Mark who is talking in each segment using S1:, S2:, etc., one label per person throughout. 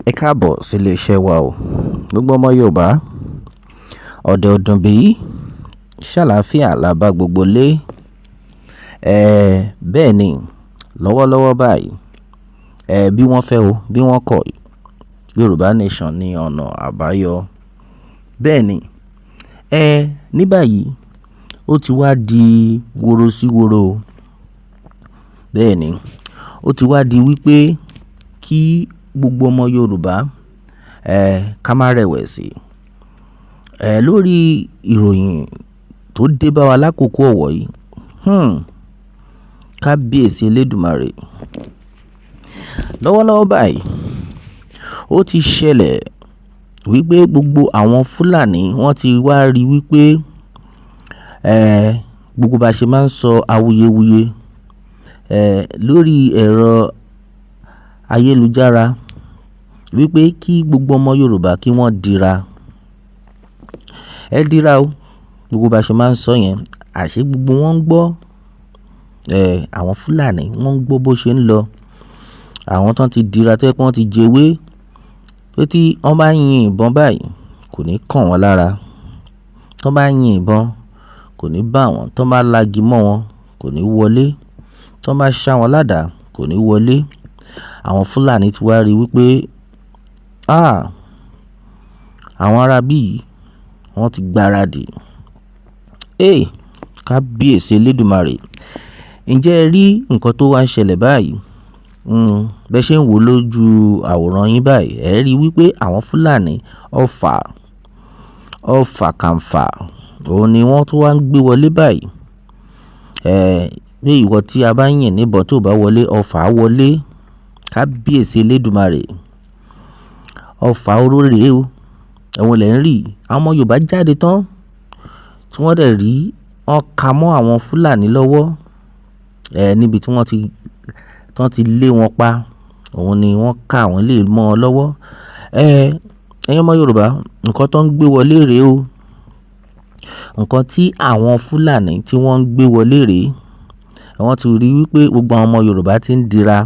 S1: Ẹ káàbọ̀ sílé iṣẹ́ wa o. Gbogbo ọmọ Yorùbá, ọ̀dẹ̀ ọdún bí, ṣàlàáfíà la bá gbogbo lé. Bẹ́ẹ̀ ni, lọ́wọ́lọ́wọ́ báyìí, bí wọ́n fẹ́ o, bí wọ́n kọ̀, Yorùbá Nation ní ọ̀nà àbáyọ. Bẹ́ẹ̀ ni, ní báyìí, ó ti wá di woro sí woro o. Bẹ́ẹ̀ ni, ó ti wá di wípé kí gbogbo ọmọ Yorùbá, ká má rẹ̀wẹ̀sì. Lórí ìròyìn tó dé bá wa lákòókò ọ̀wọ̀ yìí, kábíyèsí Elédùmarè. Lọ́wọ́lọ́wọ́ báyìí, ó ti ṣẹlẹ̀ wípé gbogbo àwọn Fúlàní wọ́n ti wá rí wípé, gbogbo bá ṣe máa ń sọ awuyewuye, lórí ẹ̀rọ ayélujára wípé kí gbogbo ọmọ Yorùbá kí wọ́n dira. Ẹ dira o, gbogbo bá ṣe máa ń sọ yẹn, àṣé gbogbo wọn ń gbọ́. Àwọn Fúlàní wọ́n ń gbọ́ bó ṣe ń lọ. Àwọn tó ti dira tó jẹ́ pé wọ́n ti jẹwé, pé tí wọ́n bá yin ìbọn báyìí kò ní kàn wọ́n lára. Tí wọ́n bá yin ìbọn kò ní bá wọn, tí wọ́n bá lagi mọ́ wọn kò ní wọlé, tí wọ́n bá ṣá wọn ládàá kò ní wọlé. Àwọn Fúlàní ti wá rí wípé, àwọn ará bí yìí wọ́n ti gbáradì. Kábíyèsí Elédùmarè. Ǹjẹ́ ẹ rí nǹkan tó wá ń ṣẹlẹ̀ báyìí? Bẹ́ ṣe ń wò lójú àwòrán yín báyìí, ẹ rí wípé àwọn Fúlàní ọfà, ọfà kàǹfà, òun ni wọ́n tó wá ń gbé wọlé báyìí. Pé ìwọ tí a bá yìn níbọn tó bá wọlé, ọfà á wọlé. Kábíyèsí Elédùmarè. Ọfà oró rèé o. Òun lẹ̀ ń rí. Àwọn ọmọ Yorùbá jáde tán tí wọ́n dẹ̀ rí, wọ́n ka mọ́ àwọn Fúlàní lọ́wọ́, níbi tí wọ́n ti, tí wọ́n ti lé wọn pa. Òun ni wọ́n ka àwọn lè mọ́ wọn lọ́wọ́. Ẹ̀yin ọmọ Yorùbá, nǹkan tó ń gbé wọlé rèé o. Nǹkan tí àwọn Fúlàní tí wọ́n ń gbé wọlé rèé. Wọ́n ti rí wípé gbogbo àwọn ọmọ Yorùbá tí ń dira.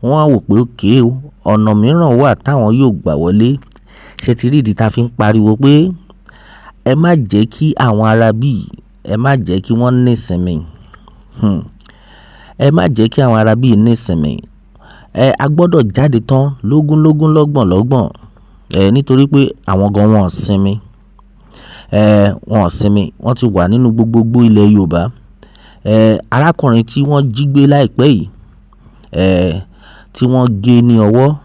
S1: Wọ́n á wò pé okay o, ọ̀nà mìíràn wà táwọn yóò gbà wọlé. Ṣé ti rí ìdí tí a fi ń pariwo pé ẹ má jẹ́ kí àwọn ará bí yìí, ẹ má jẹ́ kí wọ́n ní ìsinmi. Ẹ má jẹ́ kí àwọn ará bí yìí ní ìsinmi. A gbọdọ̀ jáde tán lógúnlógún lọ́gbọ̀n lọ́gbọ̀n. Nítorí pé àwọn gan wọn ò sinmi. Wọn ò sinmi. Wọ́n ti wà nínú gbogbogbò ilẹ̀ Yorùbá. Arákùnrin tí wọ́n jí gbé láìpẹ́ yìí, tí wọ́n gé ní ọwọ́,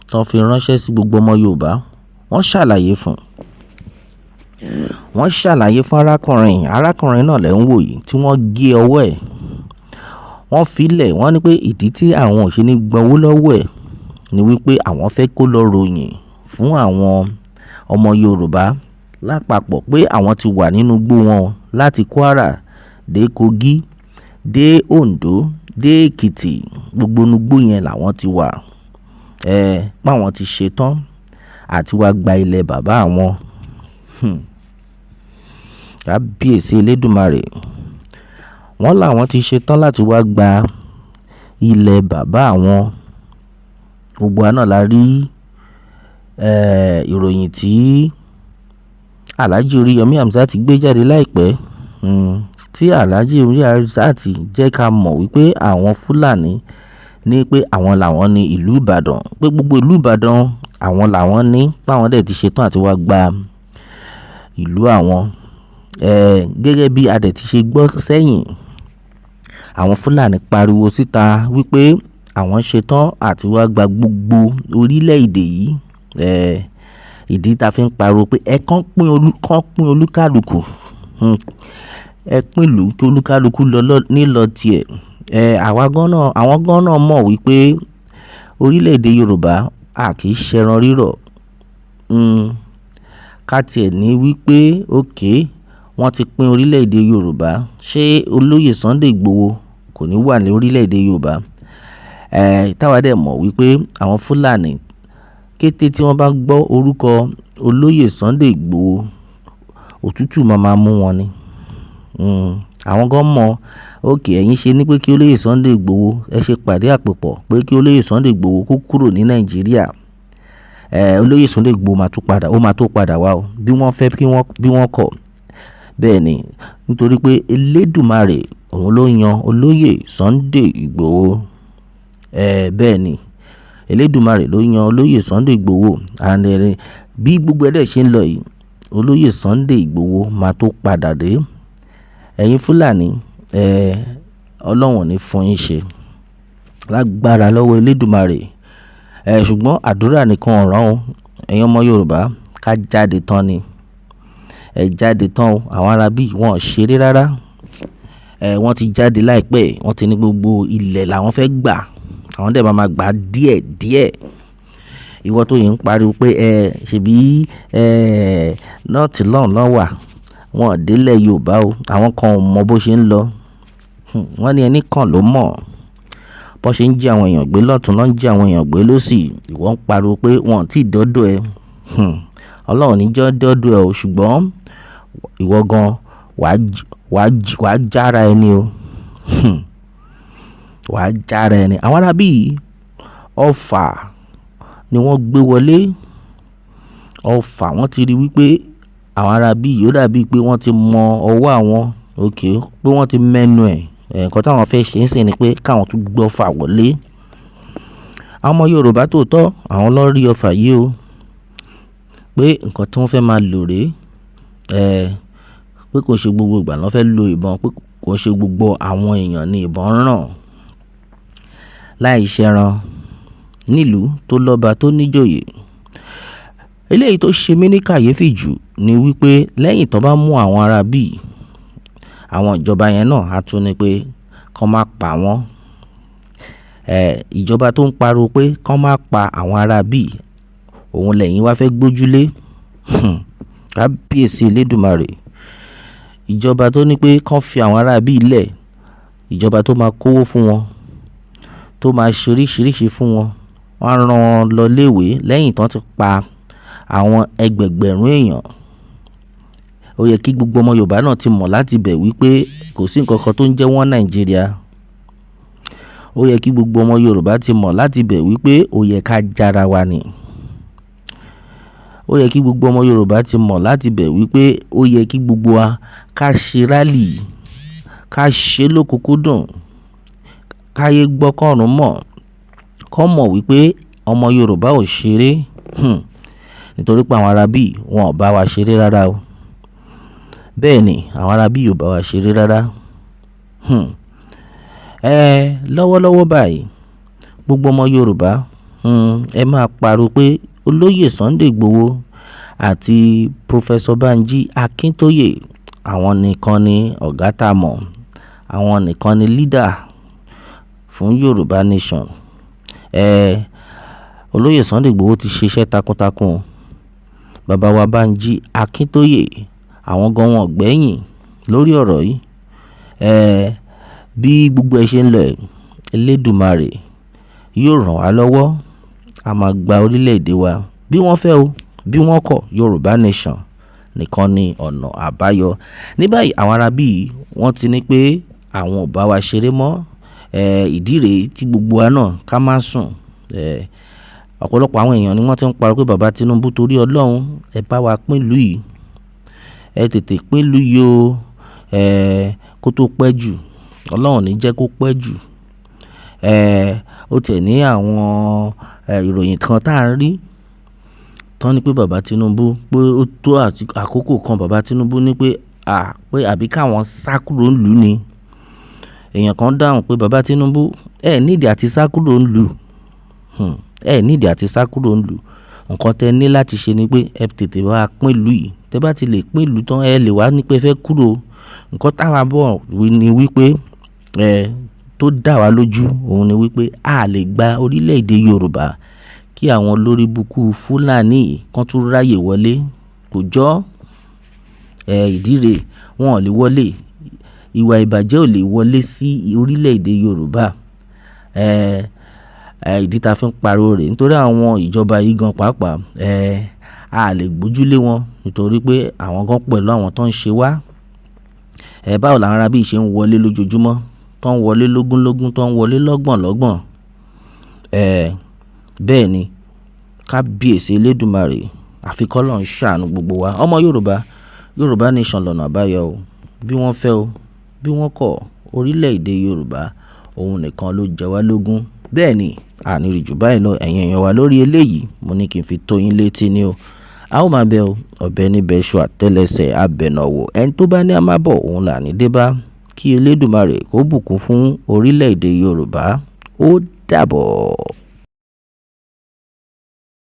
S1: tí wọ́n fi ránṣẹ́ sí gbogbo ọmọ Yorùbá, wọ́n ṣàlàyé fún un. Wọ́n ṣàlàyé fún arákùnrin, arákùnrin náà lẹ̀ ń wò yìí tí wọ́n gé ọwọ́ ẹ̀. Wọ́n fi lẹ̀, wọ́n ní pé ìdí tí àwọn ò ṣe ní gba owó lọ́wọ́ ẹ̀ ni wípé àwọn fẹ́ kó lọ ròyìn fún àwọn ọmọ Yorùbá lápapọ̀ pé àwọn ti wà nínú igbó wọn láti Kwara dé Kogi, dé Ondo, dé Èkìtì, gbogbo inú igbó yẹn làwọn ti wà. Pé àwọn ti ṣetán àti wá gba ilẹ̀ bàbá àwọn. Kábíyèsí Elédùmarè. Wọ́n làwọn ti ṣetán láti wá gba ilẹ̀ bàbá àwọn. Gbogbo wa náà la rí, ìròyìn tí Alhaji Oriyomi Hamzat gbé jáde láìpẹ́. Tí Alhaji Oriyomi Hamzat jẹ́ ká mọ̀ wípé àwọn Fúlàní ní pé àwọn làwọn ní ìlú Ìbàdàn, pé gbogbo ìlú Ìbàdàn àwọn làwọn ní, pé àwọn dẹ̀ ti ṣetán àti wá gba ìlú àwọn. Gẹ́gẹ́ bí a dẹ̀ ti ṣe gbọ́ sẹ́yìn, àwọn Fúlàní pariwo síta wípé àwọn ṣetán àti wá gba gbogbo orílẹ̀ èdè yìí. Ìdí tí a fi ń pariwo pé ẹ kàn pín olú, kàn pín olúkálùkù. Ẹ pín ìlú kí olúkálùkù lọ lọ nílọ̀ tí ẹ. Àwa gan náà, àwọn gan náà mọ̀ wípé orílẹ̀ èdè Yorùbá a kì í ṣẹran rírọ̀. Ká tí ẹ ní wípé okay wọ́n ti pín orílẹ̀ èdè Yorùbá, ṣé olóyè Sunday Igboho kò ní wà ní orílẹ̀ èdè Yorùbá? Táwa dẹ̀ mọ̀ wípé àwọn Fúlàní kété tí wọ́n bá gbọ́ orúkọ olóyè Sunday Igboho, òtútù máa ma mú wọn ni. Àwọn gan mọ̀, okay ẹ̀yin ṣe ní pé kí olóyè Sunday Igboho, ẹ ṣe pàdé àpòpọ̀ pé kí olóyè Sunday Igboho kó kúrò ní Nàìjíríà. Olóyè Sunday Igboho máa tún padà, ó máa tó padà wá o, bí wọ́n fẹ́ kí wọ́n, bí wọ́n kọ̀. Bẹ́ẹ̀ ni, nítorí pé Elédùmarè òun ló yan Olóyè Sunday Igboho. Bẹ́ẹ̀ ni, Elédùmarè ló yan Olóyè Sunday Igboho, and bí gbogbo ẹ̀ dẹ̀ ṣe ń lọ yìí, Olóyè Sunday Igboho máa tó padà dé. Ẹ̀yin Fúlàní, Ọlọ́run ò ní fún yín ṣe lágbára lọ́wọ́ Elédùmarè. Ṣùgbọ́n àdúrà nìkan ò rán o. Ẹ̀yin ọmọ Yorùbá, ká jáde tán ni. Ẹ jáde tán o. Àwọn ará bí wọ́n ò ṣeré rárá. Wọ́n ti jáde láìpẹ́, wọ́n ti ní gbogbo ilẹ̀ làwọn fẹ́ gbà. Àwọn dẹ̀ máa ma gbà díẹ̀ díẹ̀. Ìwọ tó yìí ń pariwo pé ṣèbí North lọ́hùn lọ́ wà, wọ́n ò délẹ̀ Yorùbá o. Àwọn kan ò mọ bó ṣe ń lọ. Wọ́n ní ẹni kan ló mọ̀. Bó ṣe ń jí àwọn èèyàn gbé lọ́tùn, ló ń jí àwọn èèyàn gbé lósì. Ìwọ ń pariwo pé wọ́n ò tí ì dọ́dọ̀ ẹ. Ọlọ́run ò ní jẹ́ ó dọ́dọ̀ ẹ o, ṣùgbọ́n ìwọ gan wà á jára ẹni o. Wà á jára ẹni. Àwọn ará bí ọfà ni wọ́n gbé wọlé. Ọfà, wọ́n ti rí wípé àwọn ará bí yìí ó dàbí pé wọ́n ti mọ ọwọ́ àwọn, okay, pé wọ́n ti mẹ́nu ẹ̀. Nǹkan tí àwọn fẹ́ ṣe ń sìn ni pé káwọn tún gbé ọfà wọlé. Àwọn ọmọ Yorùbá tóòtọ́, àwọn ló rí ọfà yìí o. Pé nǹkan tí wọ́n fẹ́ máa lò rè, pé kò ṣe gbogbo ìgbà ló fẹ́ lo ìbọn, pé kò ṣe gbogbo àwọn èèyàn ní ìbọn ń ràn. Láì ṣẹran nílùú tó lọ́ba tó níjòyè. Eléyìí tó ṣe mí ní kàyéfì jù ni wípé lẹ́yìn tó bá mú àwọn ará bí, àwọn ìjọba yẹn náà á tún ní pé kí wọ́n má pa wọ́n. Ìjọba tó ń pariwo pé kí wọ́n má pa àwọn ará bí, òun lẹ́yìn wá fẹ́ gbójúlé. Kábíyèsí Elédùmarè. Ìjọba tó ní pé kí wọ́n fi àwọn ará bí lẹ̀, ìjọba tó máa kówó fún wọn, tó máa ṣe oríṣìíríṣìí fún wọn, wọ́n á rán wọn lọ ilé ìwé lẹ́yìn tí wọ́n ti pa àwọn ẹgbẹ̀gbẹ̀rún èèyàn. Ó yẹ kí gbogbo ọmọ Yorùbá náà ti mọ̀ láti bẹ̀ wípé kò sí ǹkan kan tó ń jẹ́ wọ́n Nàìjíríà. Ó yẹ kí gbogbo ọmọ Yorùbá ti mọ̀ láti bẹ̀ wípé ó yẹ ká jára wa ni. Ó yẹ kí gbogbo ọmọ Yorùbá ti mọ̀ láti bẹ̀ wípé ó yẹ kí gbogbo wa ká ṣe rally, ká ṣe lókukúndùn, káyé gbọ́ kọ́run mọ̀, kó mọ̀ wípé ọmọ Yorùbá ò ṣeré. Nítorí pé àwọn ará bí wọn ò bá wa ṣeré rárá o. Bẹ́ẹ̀ ni, àwọn ará bí ò bá wa ṣeré rárá. Lọ́wọ́lọ́wọ́ báyìí, gbogbo ọmọ Yorùbá, ẹ máa pariwo pé Olóyè Sunday Igboho àti Professor Banji Akintoye, àwọn nìkan ni ọ̀gá tá mọ̀, àwọn nìkan ni leader fún Yorùbá Nation. Olóyè Sunday Igboho ti ṣiṣẹ́ takuntakun. Bàbá wa Banji Akintoye, àwọn gan wọn gbẹ̀yìn lórí ọ̀rọ̀ yìí. Bí gbogbo ẹ ṣe ń lọ ẹ̀, Elédùmarè yóò ràn wá lọ́wọ́. A máa gba orílẹ̀ èdè wa. Bí wọ́n fẹ́ o, bí wọ́n kọ̀, Yorùbá Nation nìkan ni ọ̀nà àbáyọ. Ní báyìí àwọn ará bí wọ́n ti ní pé àwọn ò bá wa ṣeré mọ́. Ìdí rèé tí gbogbo wa náà ká má sùn. Ọ̀pọ̀lọpọ̀ àwọn èèyàn ni wọ́n ti ń pariwo pé bàbá Tinubu, torí Ọlọ́run, ẹ bá wa pín ìlú yìí. Ẹ tètè pín ìlú yìí o, kó tó pẹ́ jù. Ọlọ́run ò ní jẹ́ kó pẹ́ jù. Ó tiẹ̀ ní àwọn ìròyìn kan tá ń rí. Tán ní pé bàbá Tinubu pé ó tó àkókò kan, bàbá Tinubu ní pé, à, pé àbí káwọn sá kúrò nílùú ni. Èèyàn kan dáhùn pé bàbá Tinubu, ẹ need àti sá kúrò nílùú. Ẹ need àti sá kúrò nílùú. Nǹkan tẹ ní láti ṣe ni pé ẹ tètè bá wa pín ìlú yìí. Tẹ bá ti lè pín ìlú tán, ẹ lè wá ní pé ẹ fẹ́ kúrò. Nǹkan táwa bọ̀ wí ni wípé, tó dà wá lójú, òun ni wípé a lè gba orílẹ̀ èdè Yorùbá kí àwọn olórí búkú Fúlàní kan tún ráyè wọlé. Kò jọ́. Ìdí rèé, wọ́n ò lè wọlé. Ìwà ìbàjẹ́ ò lè wọlé sí orílẹ̀ èdè Yorùbá. Ìdí tá fi ń pariwo rè nítorí àwọn ìjọba yìí gan pàápàá, a lè gbójúlé wọn nítorí pé àwọn gan pẹ̀lú àwọn tó ń ṣe wá. Báwo làwọn ará bí ṣe ń wọlé lójoojúmọ́, tó ń wọlé lógúnlógún, tó ń wọlé lọ́gbọ̀nlọ́gbọ̀n. Bẹ́ẹ̀ ni. Kábíyèsí Elédùmarè, àfi k'Ọlọ́run ṣàánú gbogbo wa. Ọmọ Yorùbá, Yorùbá Nation lọ́nà àbáyọ o. Bí wọ́n fẹ́ o, bí wọ́n kọ̀, orílẹ̀-èdè Yorùbá òun nìkan ló jẹ wá lógún. Bẹ́ẹ̀ ni, àní rí jù báyìí lọ, ẹ̀yin èèyàn wa, lórí eléyìí. Mo ní kí n fi tó yín létí ni o. A ó máa bẹ o, ọ̀bẹ níbẹ̀ ṣu àtẹ́lẹsẹ̀ abẹ̀nàwò. Ẹni tó bá ní a máa bọ̀, òun là ní dé bá. Kí Elédùmarè kó bùkún fún orílẹ̀-èdè Yorùbá. Ó dàbọ̀.